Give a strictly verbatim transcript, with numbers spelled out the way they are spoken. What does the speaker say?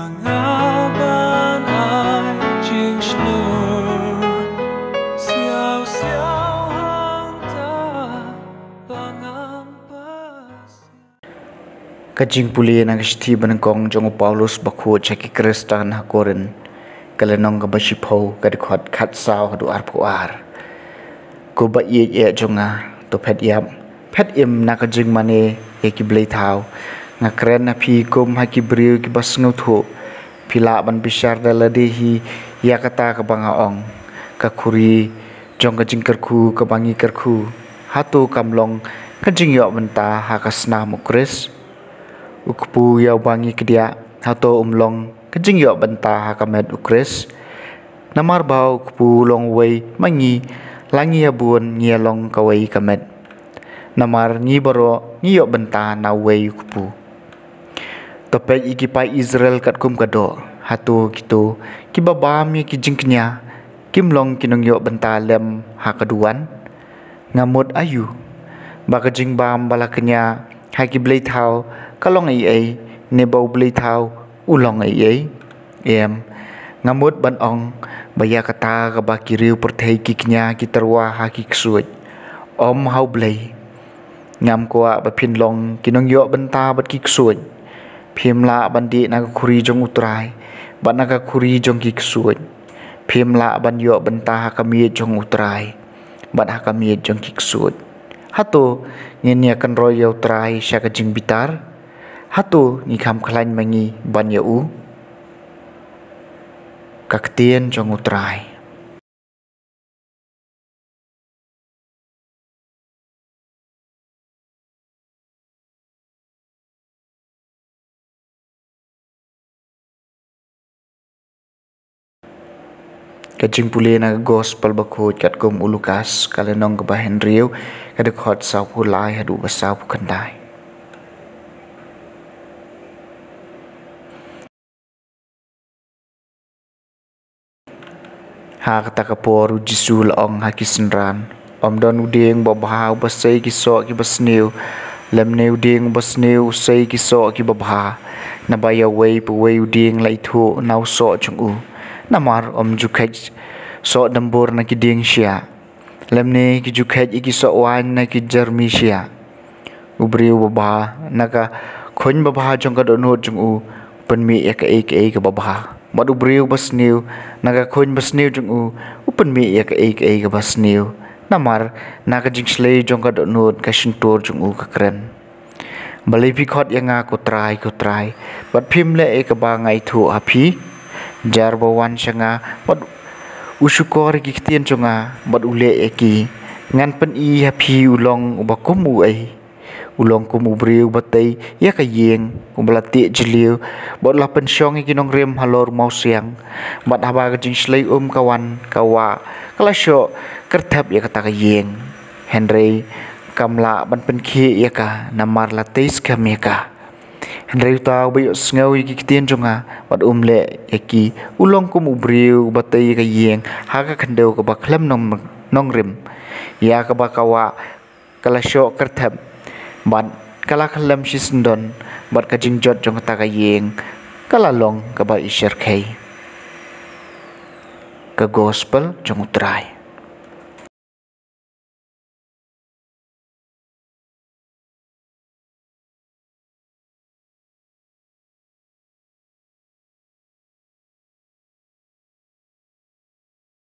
Nga ban ai jingshlur siaw siaw hangta ba ngam pas. Ka jingpule na ka shithi banyngkong jong u Paulus bakhuid sha ki Khristan ha Korinth, ka lynnong kaba shiphew, ka dkhot khatsaw haduh arphew ar. Ko ba ïeit eh jong nga, to phet ïap, phet im na ka jingmane ïa ki blei thaw. Nga kren ha phi kum ha ki briew kiba sngewthuh. Phi lah ban bishar da lade hi ïa kata kaba nga ong. Ka khuri jong ka jingkyrkhu kaba ngi kyrkhu, hato kam long ka jingïoh bynta ha ka snam u Khrist? U kpu ïa uba ngi kdiah, hato um long ka jingïoh bynta ha ka met u Khrist? Namar ba u kpu u long uwei ma ngi, la ngi ïa bun ngi ïa long kawei ka met. Namar ngi baroh ngi ïoh bynta na uwei u kpu. To peit ïa ki paid Israel katkum ka doh, hato kito kiba bam ïa ki jingkñia kim long ki nongïoh bynta lem ha ka duwan? Nga mut aïu? Ba ka jingbam ba la kñia ha ki blei thaw ka long ei ei, ne ba u blei thaw u long ei ei? Em, nga mut ban ong ba ïa kata kaba ki riew pyrthei ki kñia ki tyrwa ha ki ksuid, ym ha u Blei. Ngam kwah ba phin long ki nongïoh bynta bad ki ksuid. Phim lah ban dih na ka khuri jong u Trai bad na ka khuri jong ki ksuid. Phim lah ban ïoh bynta ha ka miej jong u Trai bad ha ka miej jong ki ksuid. Hato ngin ïa kynroi ïa u Trai sha ka jingbitar? Hato ngi kham khlaiñ ma ngi ban ïa u? Ka ktien jong u Trai. Ka jingpule na ka gospel bakhuid katkum u Lukas, ka lynnong kaba hynriew, ka dkhot sawphew lai haduh ba sawphew khyndai. Ha kata ka por u Jisu u la ong ha ki synran, ym don u dieng uba bha uba sei ki soh kiba sniew, lymne u dieng uba sniew u sei ki soh kiba bha. Naba ïa uwei pa uwei u dieng la ithuh na u soh jong u. Namar ym ju kheit soh dymbur na ki dieng shiah, lymne ki ju kheit ïa ki soh waiñ na ki jyrmi shiah. U briew uba bha na ka khuñ babha jong ka dohnud jong u u pynmih ïa kaei kaei kaba bha, bad u briew uba sniew na ka khuñ basniew jong u u pynmih ïa kaei kaei kaba sniew. Namar na ka jingshlei jong ka dohnud ka shyntur jong u ka kren. Balei phi khot ïa nga ko Trai, ko Trai, bad phim leh ïa kaba nga ithuh ha phi? Jar ba wan sha nga bad u shukor ïa ki ktien jong nga bad u leh ïa ki, ngan pyni ha phi u long uba kum uei. U long kum u briew uba tei ïa ka ïing, uba la tih jylliew bad u la pynshong ïa ki nongrim halor u mawsiang. Bad haba ka jingshlei um ka wan, ka wah ka la shoh kyrthep ïa kata ka ïing, hynrei kam lah ban pynkhih ïa ka, namar la tei skhem ïa ka. Hynrei uta uba ïohsngew ïa ki ktien jong nga bad um leh ïa ki, u long kum u briew uba tei ïa ka ïing ha ka khyndew kaba khlem nong, nongrim, ïa kaba ka wah ka la shoh kyrthep, bad ka la khyllem shisyndon, bad ka jingjot jong kata ka ïing ka la long kaba ishyrkhei. Ka gospel jong u Trai.